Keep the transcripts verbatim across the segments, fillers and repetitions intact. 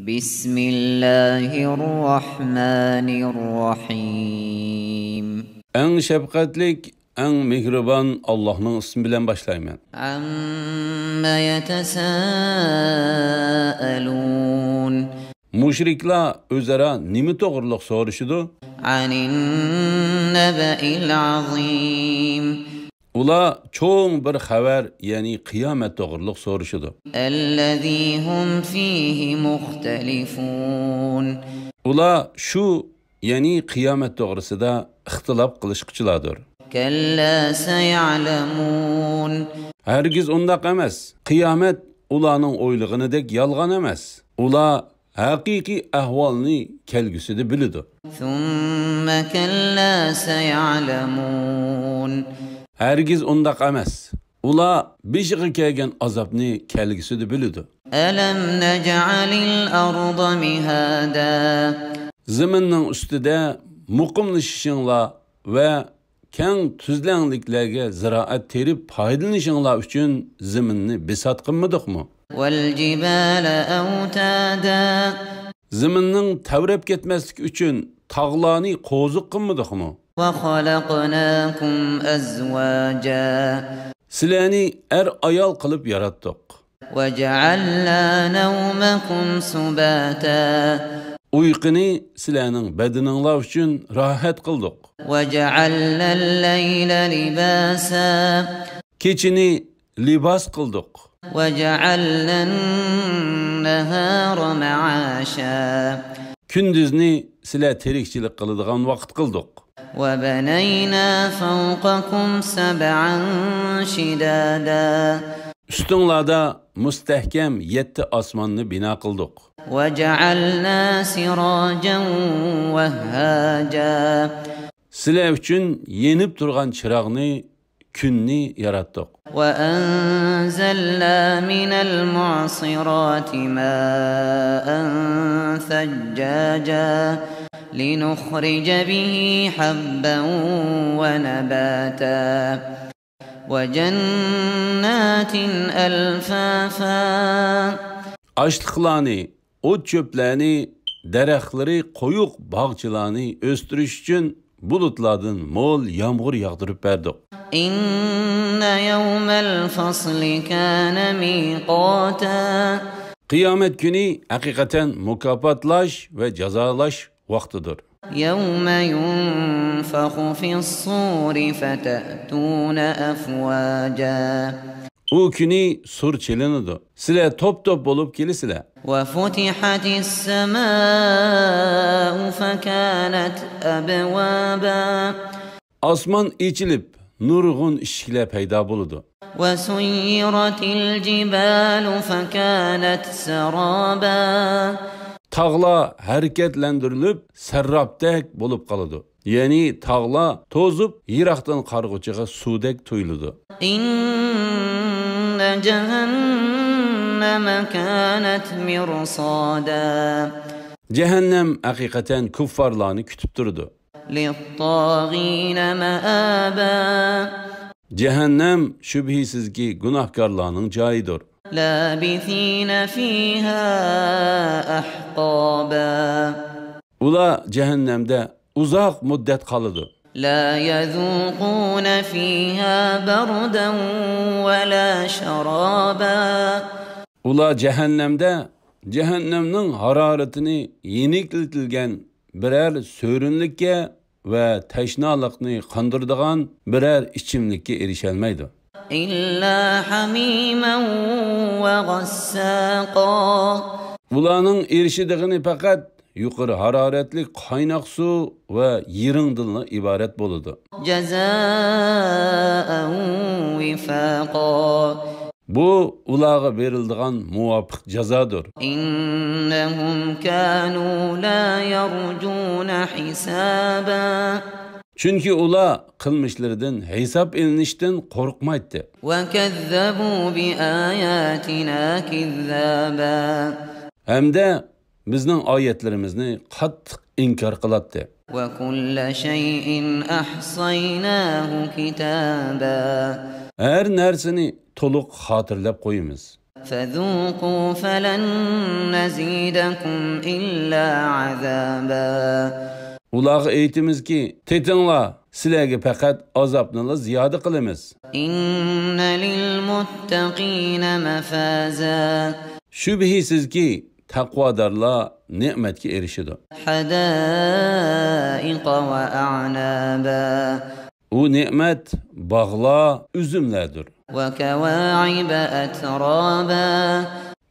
بسم الله الرحمن الرحيم. ئەڭ شەپقەتلىك، ئەڭ مېھرىبان ئاللاھنىڭ ئىسمى بىلەن باشلايمەن. عم يتساءلون. مۇشرىكلار ئۆزئارا نېمە توغرىلىق سورىشىدۇ؟ عن النبأ العظيم. ئۇلار چوڭ بىر خەۋەر، يەنى قىيامەت توغرىلىق سورىشىدۇ. الذي هم فيه مختلفون. ئۇلار شۇ، يەنى قىيامەت توغرىسىدا ئىختىلاپ قىلىشقۇچىلاردۇر. كلا سيعلمون. ھەرگىز ئۇنداق ئەمەس. قىيامەت ئۇلارنىڭ ئويلىغىنىدەك يالغان ئەمەس. ئۇلار ھەقىقىي ئەھۋالنى كەلگۈسىدە بىلىدۇ. ثم كلا سيعلمون. ھەرگىز ئۇنداق ئەمەس. ئۇلار بېشىغا كەلگەن ئازابنى كەلگۈسىدە بىلىدۇ. ألم نجعل الأرض مهادا. زېمىننىڭ ئۈستىدە مۇقىملىشىشىڭلار ۋە كەڭ تۈزلەڭلىكلەرگە زىرائەت تېرىپ پايدىلىنىشىڭلار ئۈچۈن زېمىننى بىسات قىلمىدۇقمۇ؟ والجبال أوتادا. زېمىننىڭ تەۋرەپ كەتمەسلىكى ئۈچۈن تاغلارنى قوزۇق قىلمىدۇقمۇ؟ وخلقناكم أزواجا. سىلەرنى ئەر-ئايال قىلىپ ياراتتۇق. وجعلنا نومكم سباتا. ئۇيقۇنى سىلەرنىڭ بەدىنىڭلار ئۈچۈن راھەت قىلدۇق. وجعلنا الليل لباسا. كېچىنى لىباس قىلدۇق. وجعلنا النهار معاشا. كۈندۈزنى سىلەر تىرىكچىلىك قىلىدىغان ۋاقىت قىلدۇق. وبنينا فوقكم سبعا شدادا. ئۈستۈڭلاردا مۇستەھكەم يەتتە ئاسماننى بىنا قىلدۇق. وجعلنا سراجا وهاجا. سىلەر ئۈچۈن يېنىپ تۇرغان چىراغنى، كۈننى ياراتتۇق. وأنزلنا من المعصرات ماء ثجاجا لنخرج به حبا ونباتا وجنات ألفافا. ئاشلىقلارنى، ئوت-چۆپلەرنى، دەرەخلىرى قويۇق باغچىلارنى ئۆستۈرۈش ئۈچۈن بۇلۇتلاردىن مول يامغۇر ياغدۇرۇپ بەردۇق. إن يوم الفصل كان ميقاتا. قىيامەت كۈنى ھەقىقەتەن مۇكاپاتلاش ۋە جازالاش ۋاقتىدۇر. يوم ينفخ في الصور فتأتون أفواجا. ئۇ كۈنى سۇر چېلىنىدۇ. سىلەر توپ-توپ بولۇپ كېلىسىلەر. وفتحت السماء فكانت أبوابا. ئاسمان ئېچىلىپ، نۇرغۇن ئىشىكلەر پەيدا بولىدۇ. وسيرت الجبال فكانت سرابا. تاغلار ھەرىكەتلەندۈرۈلۈپ، سەرراپتەك بولۇپ قالىدۇ. يەنى تاغلار توزۇپ، يىراقتىن قارىغۇچىغا سۇدەك تۇيۇلىدۇ. إن جهنم كانت مرصادا. جەھەننەم ھەقىقەتەن كۇففارلارنى كۈتۈپ تۇرىدۇ. للطاغين مآبا. جەھەننەم شۈبھىسىزكى گۇناھكارلارنىڭ جايىدۇر. لابثين فيها أحقابا. ئۇلار جەھەننەمدە ئۇزاق مۇددەت قالىدۇ. لا يذوقون فيها بردا ولا شرابا. ئۇلار جەھەننەمدە جەھەننەمنىڭ ھارارىتىنى يېنىكلىتىلگەن بىرەر سۆرۈنلۈككە ۋە تەشنالىقنى قاندۇرىدىغان بىرەر ئىچىملىككە ئېرىشەلمەيدۇ. إلا حميما وغساقا. ئۇلارنىڭ ئېرىشىدىغىنى پەقەت يۇقىرى ھارارەتلىك قايناق سۇ ۋە يىرىڭدىنلا ئىبارەت بولىدۇ. جزاء وفاقا. بۇ ئۇلارغا بېرىلىدىغان مۇۋاپىق جازادۇر. إنهم كانوا لا يرجون حسابا. چۈنكى ئۇلار قىلمىشلىرىدىن ھېساب ئېلىنىشتىن قورقمايتتى. وكذبوا بآياتنا كذابا. ھەمدە بىزنىڭ ئايەتلىرىمىزنى قاتتىق ئىنكار قىلاتتى. وكل شيء أحصيناه كتابا. ھەر نەرسىنى تولۇق خاتىرىلەپ قويىمىز. فذوقوا فلن نزيدكم إلا عذابا. ئۇلارغا ئېيتىمىزكى، تېتىڭلار، سىلەرگە پەقەت ئازابنىلا زىيادە قىلىمىز. إن للمتقين مفازا. شۈبھىسىزكى، تەقۋادارلار نېمەتكە ئېرىشىدۇ. حدائق وأعنابا. ئۇ نېمەت باغلار، ئۈزۈملەردۇر. وكواعب أترابا.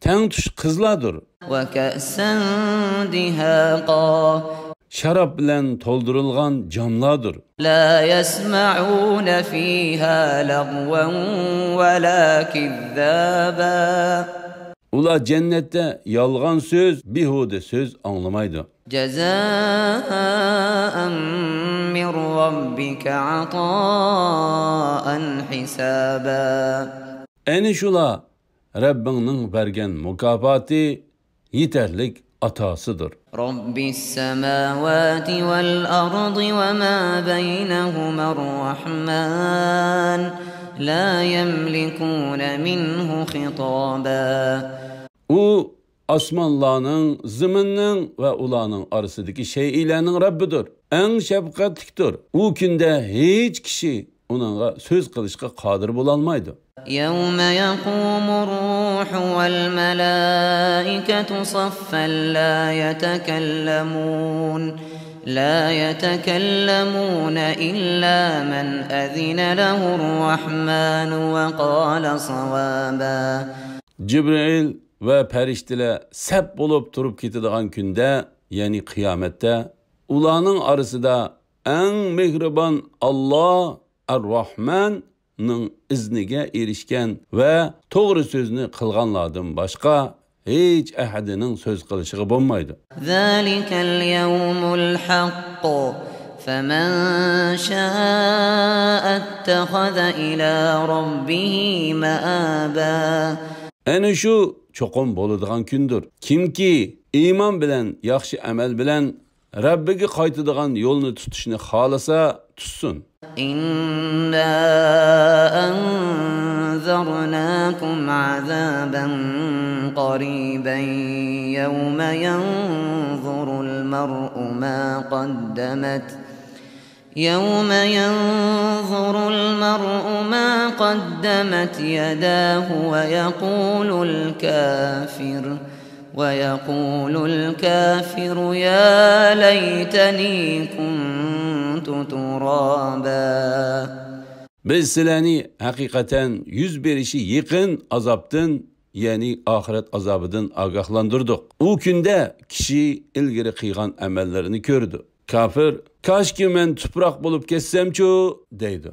تەڭتۇش قىزلاردۇر. وكأسا دهاقا. شاراب بىلەن تولدۇرۇلغان جاملاردۇر. لا يسمعون فيها لغوا ولا كذابا. ئۇلار جەننەتتە يالغان سۆز، بىھۇدە سۆز ئاڭلىمايدۇ. جزاء من ربك عطاء حسابا. ئەنە شۇلار رەببىڭنىڭ بەرگەن مۇكاپاتى، يېتەرلىك ئاتاسىدۇر. رب السماوات والأرض وما بينهما الرحمن لا يملكون منه خطابا. ئۇ ئاسمانلارنىڭ، زېمىننىڭ ۋە ئۇلارنىڭ ئارىسىدىكى شەيئىلەرنىڭ رەببىدۇر. ئەڭ شەپقەتلىكتۇر. ئۇ كۈندە ھېچ كىشى ئۇنىڭغا سۆز قىلىشقا قادىر بولالمايدۇ. يوم يقوم الروح والملائكة صفا لا يتكلمون لا يتكلمون إلا من أذن له الرحمن وقال صوابا. جىبرىئىل ۋە پەرىشتىلەر سەپ بولۇپ تۇرۇپ كېتىدىغان كۈندە، يەنى قىيامەتتە، ئۇلارنىڭ ئارىسىدا ئەڭ مېھرىبان ئاللا، ئەر-راھماننىڭ ئىزنىگە ئېرىشكەن ۋە توغرا سۆزنى قىلغانلاردىن باشقا ھېچ ئەھەدىنىڭ سۆز قىلىشىغا بولمايدۇ. ذلك اليوم الحق فمن شاء اتخذ إلى ربه مآبا. ئەنە شۇ چوقۇم بولىدىغان كۈندۇر. كىمكى ئىمان بىلەن، ياخشى ئەمەل بىلەن رەببىگە قايتىدىغان يولنى تۇتۇشنى خالىسا، تۇتسۇن. إنا أنذرناكم عذابا قريبا يوم ينظر المرء ما قدمت يوم ينظر المرء ما قدمت يداه ويقول الكافر ويقول الكافر يا ليتني كنت ترابا. بىز سىلەرنى ھەقىقەتەن يۈز بېرىشى يېقىن ئازابتىن، يەنى ئاخىرەت ئازابىدىن ئاگاھلاندۇردۇق. ئۇ كۈندە كىشى ئىلگىرى قىلغان ئەمەللىرىنى كۆرىدۇ. كاپىر، كاشكى مەن تۇپراق بولۇپ كەتسەمچۇ، دەيدۇ.